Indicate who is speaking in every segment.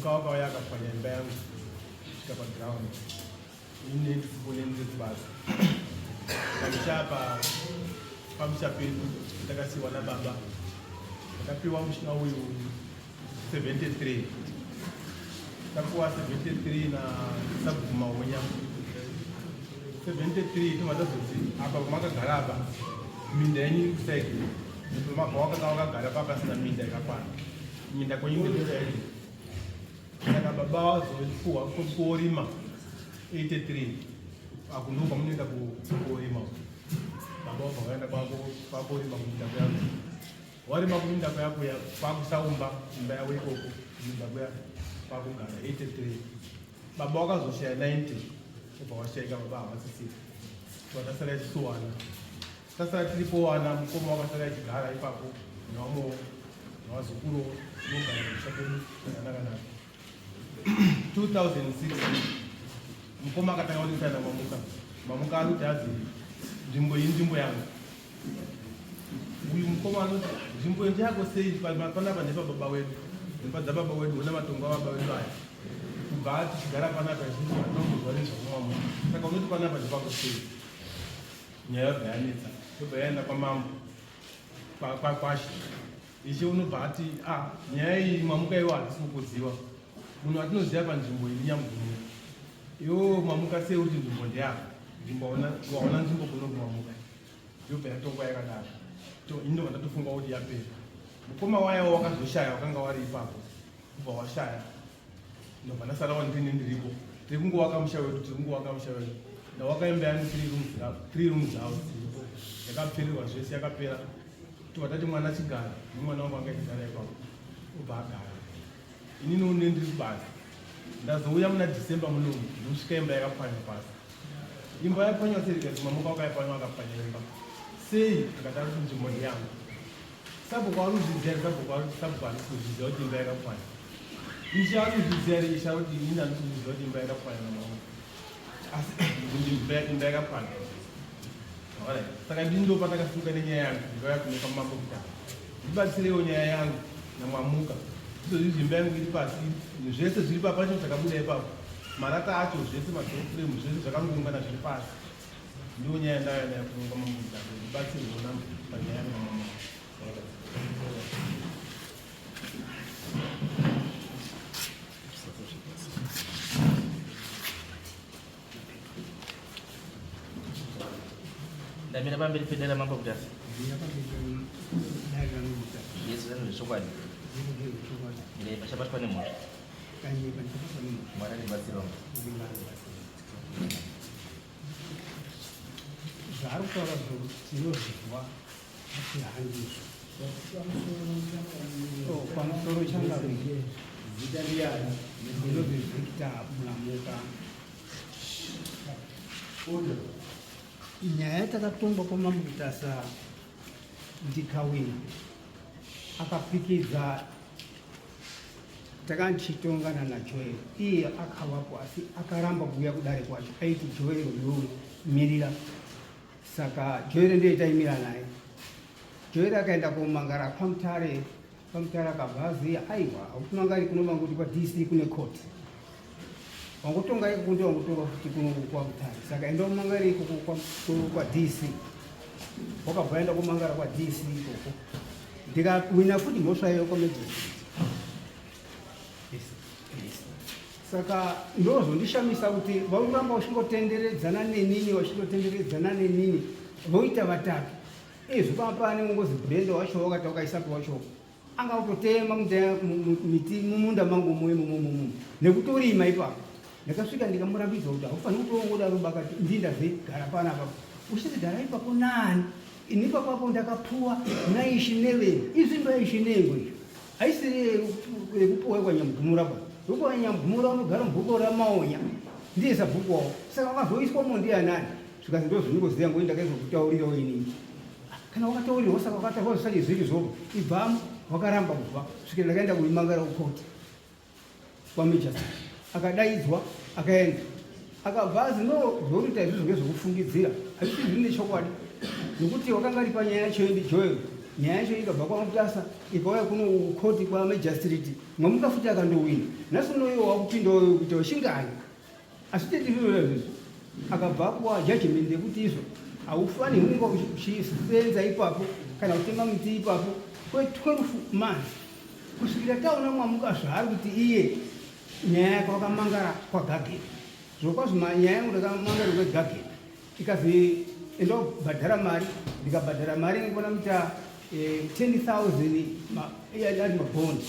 Speaker 1: Mamuka wakauya akapwanya imba yangu kusvika paground. Ini ndisipo nendiri kubasa. Pamusha apa pamusha pedu takasiiwa nababa. Takapiwa musha uyu 73. Tapiwa 73 na sabhuku Mahonya. 73 tobva tazoti apa pamakagara apa minda yenyu iri kusaidi. Pamabva wakanga wakagara papasina minda yakakwana. Minda kwenyu ndekusaidi. Saka baba vazopuhwa korima 83 akundu kwamunoenda korima baba vabva vaenda kwakorima kuminda kuyako warima kuminda kuya kuya kwakusaumba imba yavo ikoko kuminda kuya kwakugara 83 baba wakazoshaya 90 ubva washaika baba havasisiri vatasara isuwana Tasara tiripo wana mukoma wakasara achigara ipapo nevamwewo nevazukuru tinogara kumusha kwedu zvakanaka naka 2006 mukoma akatanga kundisana mamuka mamuka anoti azi nzvimbo iyi nzvimbo yangu uyu mukoma anoti nzvimbo iyi ndeyako sei panapa ndepababa wedu dzimba dzababa wedu ona matongo ababa wedu aya kubva tichigara panapa isusu hatinombozwa nezvakumamuka saka unoti panapa ndepako sei Nyaya yobva yanetsa, yobva yaenda kwamambo kwakwashe. Ishe unobva ati ah, nyaya iyi mamuka iwo hatisi kukuziva. Munhu atinoziva panzvimbo iyi ndiNyamugumira. Iwo mamuka sei kuti nzvimbo ndeyako? Nzvimbo waona nzvimbo kuno kumamuka. Yobva yatongwa yakadaro. Ini ndobva ndatofunga kuti yapera. Mukoma wayawo wakazoshaya wakanga wari ipapo. Kubva washaya. Ndobva ndasarawo ndini ndiripo. Tiri kungowaka musha wedu, tiri kungowaka musha wedu. Ndawaka imba yangu three rooms house iripo. Yakapfirirwa zvese yakapera. Tobva tati mwana chigara, nemwana wangu anga achigara ipapo. Obva agara. Inini une ndiri kubasa. Ndazouya muna December munomu, ndosvika imba yakapwanywa pasi. Imba yapwanywa sei rikati mamuka wakayapwanywa akapwanya imba. Sei akati ari kunzvimbo yangu. Sabhuku arikuzviziva here sabhuku arikuti sabhuku handisi kuzviziva kuti imba yakapwanya. Ishe arikuzviziva here ishe arikuti inini handisi kuzviziva kuti imba yakapwanya namaoko. Asi imba yakapwanya. Alright. Saka ndini ndo pandakasimuka nenyaya yangu ndikauya kuno kwamambo kuti ndibatsirewo nyaya yangu namwamuka. Izvozvi imba yangu iri pasi zvese zviri papo pacho chakabuda ipapo. Marata acho zvese madhofremu zvese zvakangoungana zviri pasi. Ndiyo nyaya ndauya nayo kuno kwamambo Mutasa ndibatsirwe panyaya yangu namama.
Speaker 2: Ndamira pamberi pedare ramambo Mutasa. Yesu zvanhu zvechokwadi. Ndine pachabatwa nemhosva. Mwari andibatsirawo.
Speaker 3: Zvaari kutaura tinozvinzwa asi handizvo. Oh, pamusoro changamire
Speaker 1: zita ndiyani?
Speaker 3: Ndinonzi Victor Mulamuka. Nyaya yatakatongwa kwamambo Mutasa ndikawina akapikidza Takandichitongana naJoel iye akavapo asi akaramba kuuya kudare kwacho aiti Joel unomirira saka Joel ndiye taimira naye. Joel akaenda komangara kwaMutare kwaMutare akabva aziya aiwa hautimangari kuno vanguti kwaDC kune court wangotonga ikoko ndiye wangotonga futi kuno kwaMutare saka enda umangare ikoko kwaDC wakabva aenda komangara kwaDC ikoko ndikawina futi mhosva iyoyo kwamagistrate saka ndozvondishamisa kuti vakuramba vachingotenderedzana nenini vachingotenderedzana nenini voita vatatu izvi papa nengozi brenda wacho wakati wakaisapo wacho anga kutotema miti mumunda mangu muimomomomo nekutorima ipapo ndakasvika ndikamurambidza kuti haufaniri kutongodaro bakati ndindazegara panapa uchizigara ipapo nani Ini ipapo ndakapuwa naIshe Neveni. Izvi ndo Ishe Nengo izvo. Haisiri yekupuwa kwaNyamugumura pa. Yokuwa Nyamugumura unogara mubhuku raMaonya. Ndiye sabhuku wavo. Saka wakazoiswa mo ndiye anani? Zvikanzi ndo zvandingoziva ngokuti ndakaizokutaurirawo inini. Kana wakataurirwa saka wakataurwa zvisati zviri zvopo. Ibvamo wakaramba kubva kusvikira ndakaenda kuimangara kukoti. kwaMajor akadaidzwa akaenda akabva azi no zvokuita izvozvo ngezvekufungidzira hazvisi zviri nechokwadi nokuti wakanga ari panyaya yacho ndi Joel Nyaya yacho ikabva kwaMutasa ikauya kuno kukoti kwamagistrate, Mwamuka futi akandowina. Nhasi unoiwo wakupinda kuita wechingani, asi tete izvozvo izvozvo akabva apuwa judgment yekuti izvo haufanirwi kunge uchifenza ipapo kana kutema miti ipapo kwe12 months kusvikira taona Mwamuka zvaari kuti iye nyaya yake wakamangara kwaGageni. Zvirokwazvo nyaya yangu ndakamangara kwegageni, ikazi enda kubhadhara mari, ndikabhadhara mari ingona kuita 10,000 ari mabhondi.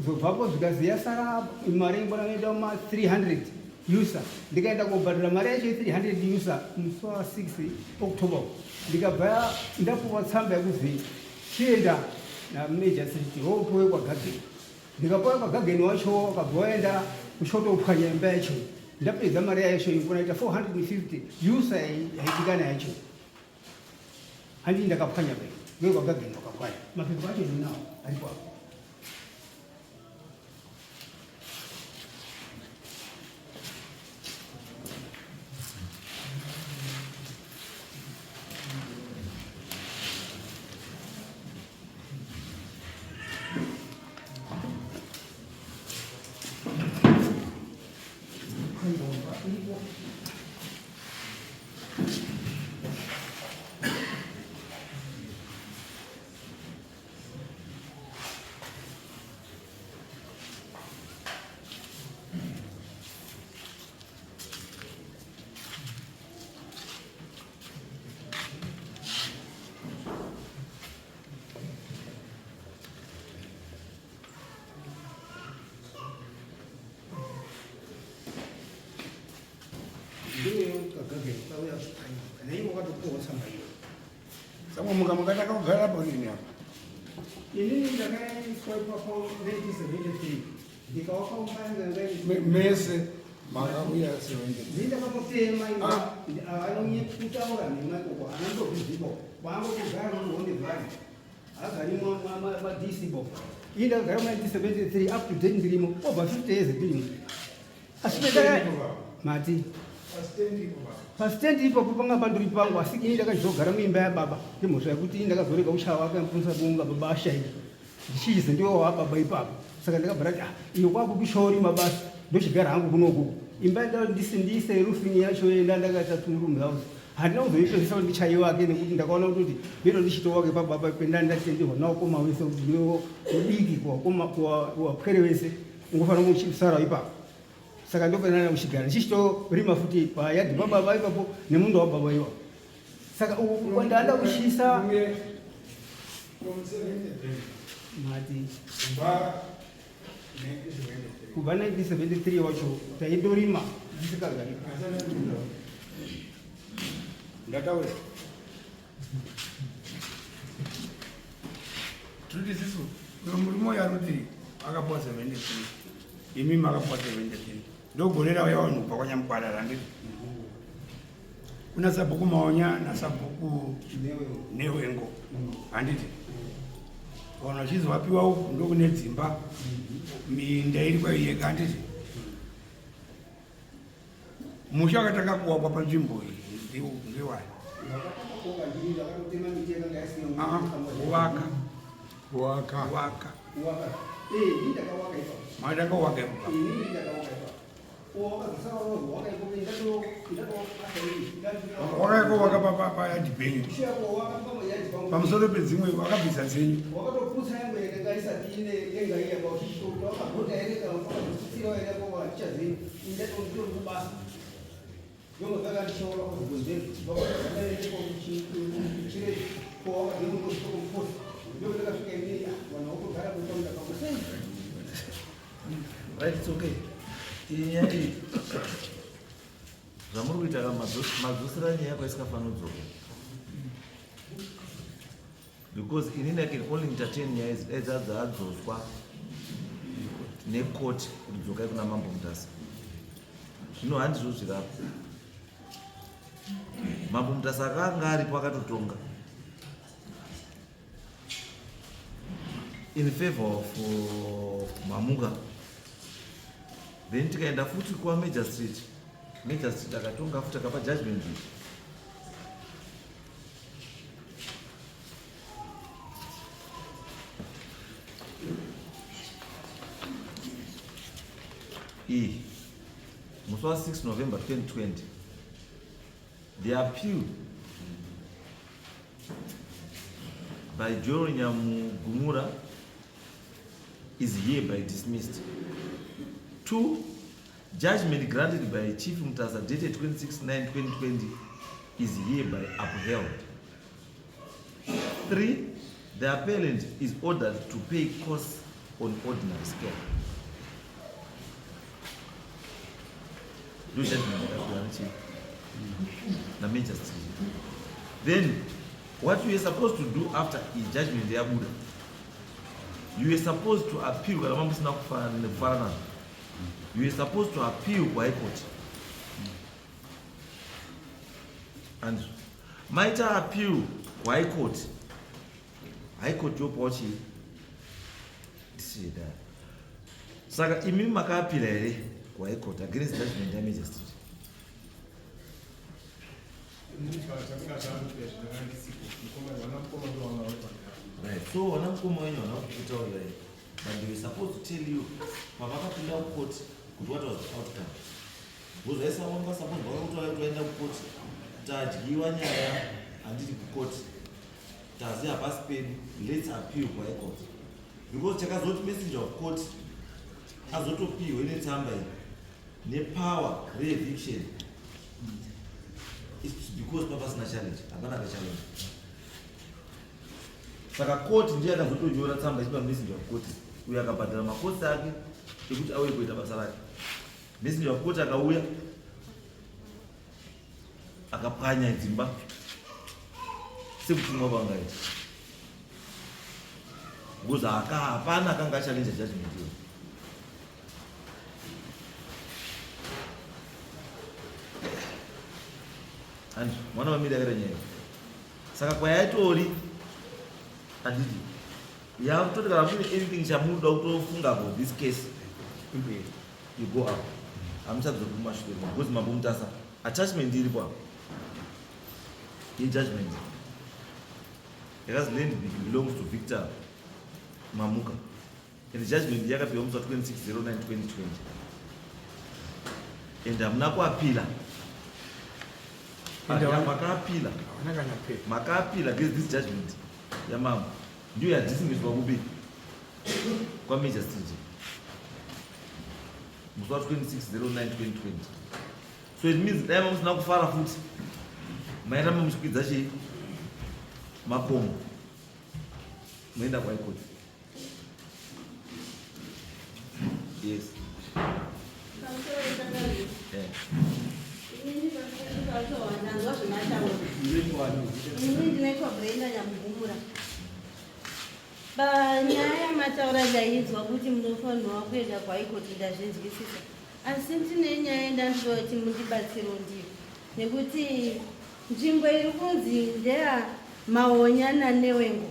Speaker 3: Zobvapo zvikazi yasara mari ingona kuita ma 300 usa, ndikaenda kobhadhara mari yacho 300 usa musi wa 6 October, ndikabva ndapuwa tsamba yekuzi chienda namagistrate wopuwe kwaGageni. Ndikapuwa kwaGageni wacho, wakabva waenda kuchotopwanya imba yacho. Ndapedza mari yacho ikunaita 450 usa yaidikana yacho, handi ndakapwanya bai wekwagageni wakapwanya. Mapepa acho ndinawo, aripo apo.
Speaker 4: Samwe muka mukataka kugara parini apa?
Speaker 3: Inini ndakaiswa ipapo 1973, ndikawaka umba.
Speaker 4: Mese makauya 73?
Speaker 3: Ndakatotema. Anonye kutaura nhema ikoko, anondozvizivo kwaangotogara muhonde valley, agari madc bo. Ii ndakagara mu 1973, up to date ndirimo over 50 years ndirimo, asi pendaka mati pasitendi ipapo panga panduri pangu, asi ini ndakazogara muimba yababa nemhosva yekuti ini ndakazorega ushava akamfunisa kunga baba ashaika, ndichizi ndiwo wababa ipapo. Saka ndakabva ndati, ah, iyo kwakukushauri mabasa, ndochigara hangu kunoku. Imba ndiise roofing yacho enda ndakaita two room house, handina kuzoipedzisa kuti ndichaivake nekuti ndakaona kuti ndiro ndichitovake pababa penda ndatenderwa nawakoma wese kuti ndiwo mudiki kuwapwere wese, ungofanira kusara ipapo. Saka ndofanira kuchigara ndichichitorima futi payadhi pababa ipapo nemunda wababa iwapo. Saka uku ndanda kuchisa
Speaker 4: From 73.
Speaker 3: Mati.
Speaker 4: Kubva 1973.
Speaker 3: Kubva 1973 wacho taindorima tisikagari.
Speaker 4: Ndataura tiri isisu, uyo murume uyo anoti akapuwa 73, imi makapuwa 73, ndogore rauya vanhu kubva kwaNyamukwarara, handiti? Kuna sabhuku Maonya nasabhuku Newengo, handiti? Vanhu vachizi vapiwa uku ndokune dzimba, minda iri kwaiyega, handiti? Musha wakatanga kuwakwa panzvimbo iyi ndewani? Kuvaka.
Speaker 5: Waka.
Speaker 4: Kuvaka. Makatanga kuvaka ipapo? Wakaiko waka payadhi penyu pamusoro pedzimwe, wakabvisa dzenyu?
Speaker 3: Wakatoputsa yangu yakanga isati ine denga iya, wakagota here kana wakazvitsira here kwa tichazini indatonditori kubasa ndomazakandishaura kuzibonzero chirezi kowakademukosikokufosa ndokakasvika inini vanhu vakugara kutaunda pakusei.
Speaker 6: Right, it's okay. Iyi nyaya iyi zvamuri kuita ka, madzosera nyaya kwaisikafanira kudzoka, because inini I can only entertain nyaya idzi dai dzadzadzoswa nekoti kuti dzokai kuna Mambo Mutasa. Zvino handizvo zvirapo. Mambo Mutasa akanga aripo akatotonga in favor of Mamuka. Then tikaenda futi kwamagistrate, magistrate akatonga futi akapa judgment. Iyi musi wa 6 November 2020, the appeal by Joel Nyamugumura is hereby dismissed. 2, judgment granted by Chief Mutasa dated 26/9/2020 is hereby upheld. 3, the appellant is ordered to pay costs on ordinary scale. Ndo judgment yakapiwa nechi naMajor Street. Then what you are supposed to do after i judgment yabuda, you are supposed to appeal. Kana mamusina kufara nazvo, you are supposed to appeal kuHigh Court. And maita appeal kuHigh Court, High Court yopawo chii? Decision. Saka imi makaapila here kuHigh Court against judgment yaMajor Street?
Speaker 1: Vana mukoma ndo vanga vari pagara.
Speaker 6: Right, so vana mukoma wenyu vana kukutaurirai, but they were supposed to tell you pavakapinda kucourt kuti what was the outcome, because vaisavanga suppose vakakutaura kuti vaenda kucourt, tadyiwa nyaya, handiti? Kucourt tazi hapasi pedu, let's appeal kuHigh Court, because chakazoti messenger of court azotopiwe netsamba iyi nepower reeviction, it's because papasina challenge, hapana kachallenge. Saka court ndiye akazotonyora tsamba ichipa messenger of court, uyo akabhadhara macosts ake ekuti auye kuita basa rake. Messenger of court akauya, akapwanya dzimba sekutumwa kwangaita, because hapana akanga achallenge judgment iyo. Handi mwana wamiri akaita nyaya, saka kwayaitori, handiti? Yakutoti kana mune anything chamunoda kutofunga about this case, you go up, hamuchadzoki kumashure, because Mambo Mutasa, attachment iripo apo yejudgment yakazi land belongs to Victor Mamuka, and judgment yakapiwa musi wa 26/09/2020, and hamuna kuapila. Makaapila?
Speaker 4: Havana kana pepa.
Speaker 6: Makaapila against this judgment yamambo, ndiyo yadismisswa kupi? KwaMajor Street, musi wa 26/09/2020. So it means dai mamusina kufara futi, mairamba muchikwidza chii? Makomo, moenda kuHigh Court. Yes.
Speaker 5: Pamusoro wetangazi. Inini ndanzwa zvematauro. Inini ndinoitwa Brenda Nyamugumura. Panyaya yamataura, ndainzwa kuti munofanirwa kuenda kuHigh Court, ndazvinzwisisa. Asi ndine nyaya yandinoda kuti mundibatsirewo ndiyo, nekuti nzvimbo iri kunzi ndeya Maonya naNewengo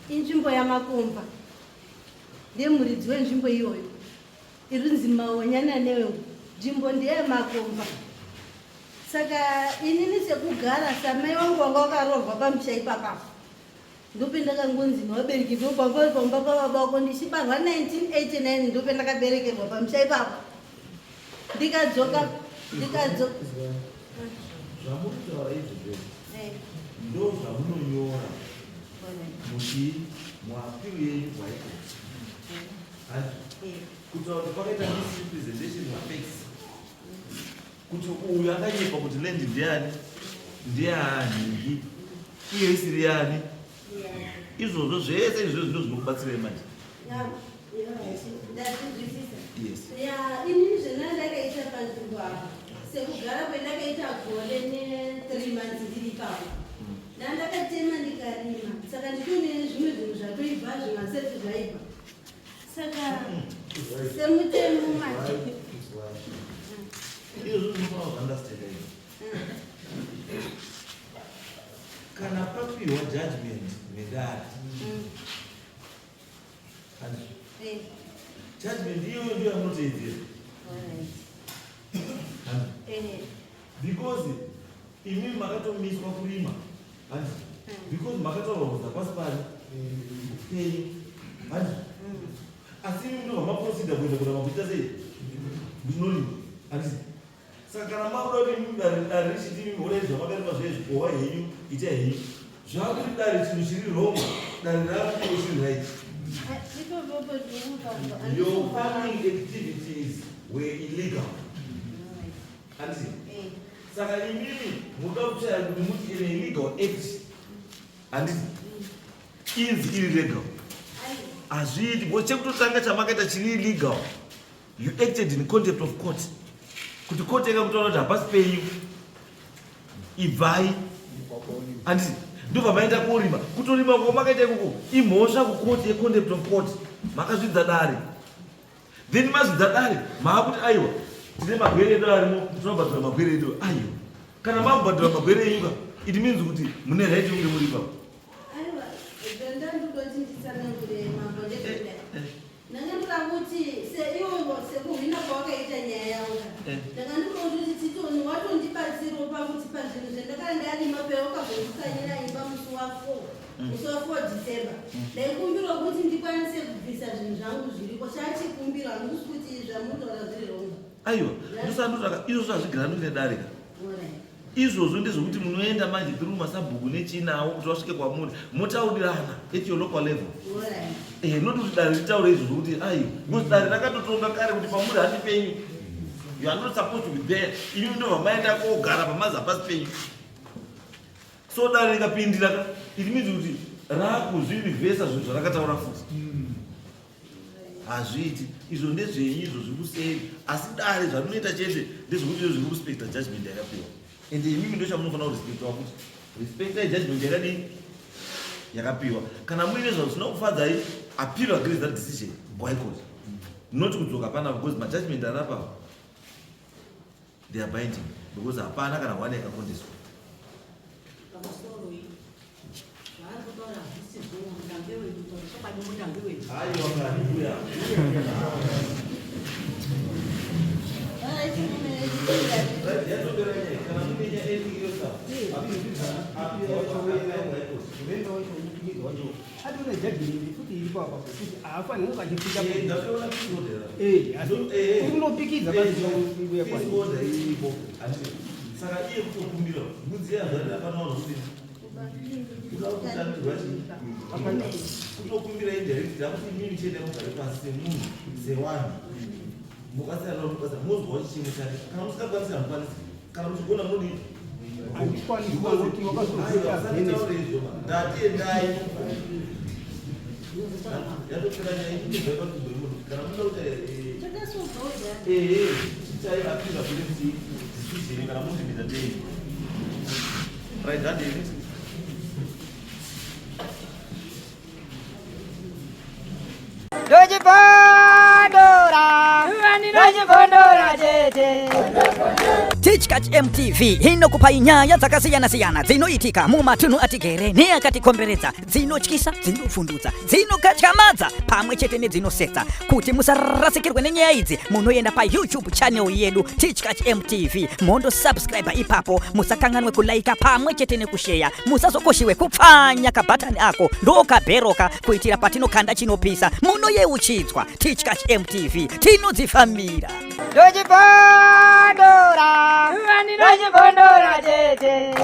Speaker 5: inzvimbo yaMakomba. Ndemuridzi wenzvimbo iyoyo iri kunzi Maonya naNewengo, nzvimbo ndeyemakomba. Saka inini sekugara samai vangu vanga vakaroorwa pamusha ipapapo, ndopendakangonzi nevabereki, ndopamba pamba pababa vako. Ndichibarwa 1989, ndopendakaberekerwa pamusha ipapo. Ndikadzoka, ndikadzoka.
Speaker 6: Zvamuri kutaura izvozvo ndo zvamunonyora muchii? Muappeal yenyu kuHigh Court, handi? Kutaura kuti pakaita misrepresentation mafacts, kuti uyu akanyepa kuti land ndeyani, ndeyanhingi, iyo isiri yani. Izvozvo zvese izvozvo ndo zvinokubatsirai manje.
Speaker 5: Ndazvinzwisisa.
Speaker 6: Yes.
Speaker 5: Ya, inini zvendandakaita panzvimbo apa, sekugara kwendakaita gore ne3 months ndiri ipapo, ndandakatema, ndikarima. Saka nditone zvimwe zvinhu zvatoibva, zvimaseti zvaibva. Saka semutemo manje
Speaker 6: Izvozvo zvinofanira kuunderstanda izvo. Kana papiwa judgment nedare, handi? Judgment iyoyo ndiyo yamunoteedzera, handi? Because imi makatomiswa kurima, handi? Because makataurwa kuza pasi pari penyu, handi? Asi imi ndobva maproceeda kuenda kuramba kuita sei? Ndinorima, handiti? Saka kana makuda kuti imimi dare dare richiti imimi honai zvamakarima zviye zvikohwa henyu, itai henyu. Zvakuti dare chinhu chiri wrong, dare rakuti chiri right. Your farming activities were illegal. Handiti? Saka imimi munoda kutsvaya kuti muti an illegal act. Handiti? Inzi iri legal. Hazviiti because chekutotanga chamakaita chiri illegal. You acted in contempt of court. Kuti court yakakutaura kuti hapasi penyu. Ibvai. Handiti? Ndobva maenda korima. Kutorima kwamakaita ikoko imhosva kucourt yecontempt of court. Makazvidza dare. Then mazvidza dare maakuti aiwa tine magwere edu arimo tinobhadhara magwere edu. Aiwa. Kana makubhadhara magwere enyu ka it means kuti mune right kunge muri ipapo.
Speaker 5: Aiwa, zvandandikoti nditsanangure mambo ndezvekudai. Ndanga ndoda kuti seiwo sekuhwina kwawakaita nyaya yangu. Ndanga ndoda kuti titoni watondibatsirawo pakuti pazvinhu zvandakanga ndarima pawakazonditsanyira imba musi wa 4 musi wa 4 December. Ndaikumbirawo kuti ndikwanise kubvisa zvinhu zvangu zviriko. Chachikumbira handisi kuti zvamunotaura zviri wrong.
Speaker 6: Aiwa, ndosandotaka izvozvo hazvigarani nedare ka. Izvozvo ndezvekuti munoenda manje through masabhuku nechinawo kuti vasvike kwamuri motaurirana at your local level. Eh, not kuti dare ritaure izvozvo kuti aiwa, because dare rakatotonga kare kuti pamuri handi penyu. You are not supposed to be there. Imi ndobva maenda kogara pamazi hapasi penyu. So dare rikapindira ka, it means kuti rakuzvirivhesa zvinhu zvarakataura futi. Hazviiti izvo ndezvenyu izvo zviri kuseri asi dare zvarinoita chete ndezvekuti izvo zviri kurespecta judgment yakapiwa ende imimi ndo chamunofanira kurespectawa futi respectai judgment yakadii yakapiwa kana muine zvazvisina kufadzai appeal against that decision kuhigh court not kudzoka panapa because majudgment ari apa they are binding because hapana kana one yakakondeswa.
Speaker 7: Pamusoro iyi zvaari kutaura hazvisi zvo mutambe wedu kutaura chokwadi mutambe wedu.
Speaker 6: Aiwa kani mbuya. Right, yatopera nyaya. Kana mune nyaya anything else, appeal appeal high court.
Speaker 3: Urenda wacho unopikidza wacho atone judgment futi iripo apapo kuti haafaniri kunge achipika.
Speaker 6: Eh, ndatoona peace order.
Speaker 3: Eh, asi
Speaker 6: Eh, eh.
Speaker 3: unopikidza
Speaker 6: Eh,
Speaker 3: basi uya
Speaker 6: peace
Speaker 3: kwani.
Speaker 6: order iripo. Handiti. Saka iye kutokumbira mbudzi yazvarira pano vanhu kuti kuda kutambirwa chii? Kutokumbira indirect akuti imimi chienda mugare pasi semunhu sewanhu mukasiyana mukasiyana mozwawo chichemo chake kana musingakwanisi hamukwanisi kana muchigona munodii.
Speaker 3: Handikwanisi kuti wakazoita against.
Speaker 6: Ndatiendai yatopera nyaya inobva panzvimbo yemunhu kana munoda kuti ehe chitai appeal against decision kana mundimidza tei right handei.
Speaker 8: Ndochibondora, ndochibondora tete.
Speaker 9: Tichkach MTV inokupai nyaya dzakasiyana-siyana dzinoitika mumatunhu atigere neakatikomberedza, dzinotyisa, dzinofundutsa, dzinokatyamadza pamwe chete nedzinosetsa. Kuti musarasikirwe nenyaya idzi, munoenda paYouTube channel yedu Tichkach MTV, mondosubscribe ipapo. Musakanganwe kulaika pamwe chete nekusheya. Musazokoshiwe kupfanya kabhatani ako ndokabheroka kuitira patinokanda chinopisa munoyeuchidzwa. Tichkach MTV tinodzifambira.
Speaker 8: Ndochibondora, ndochibondora tete.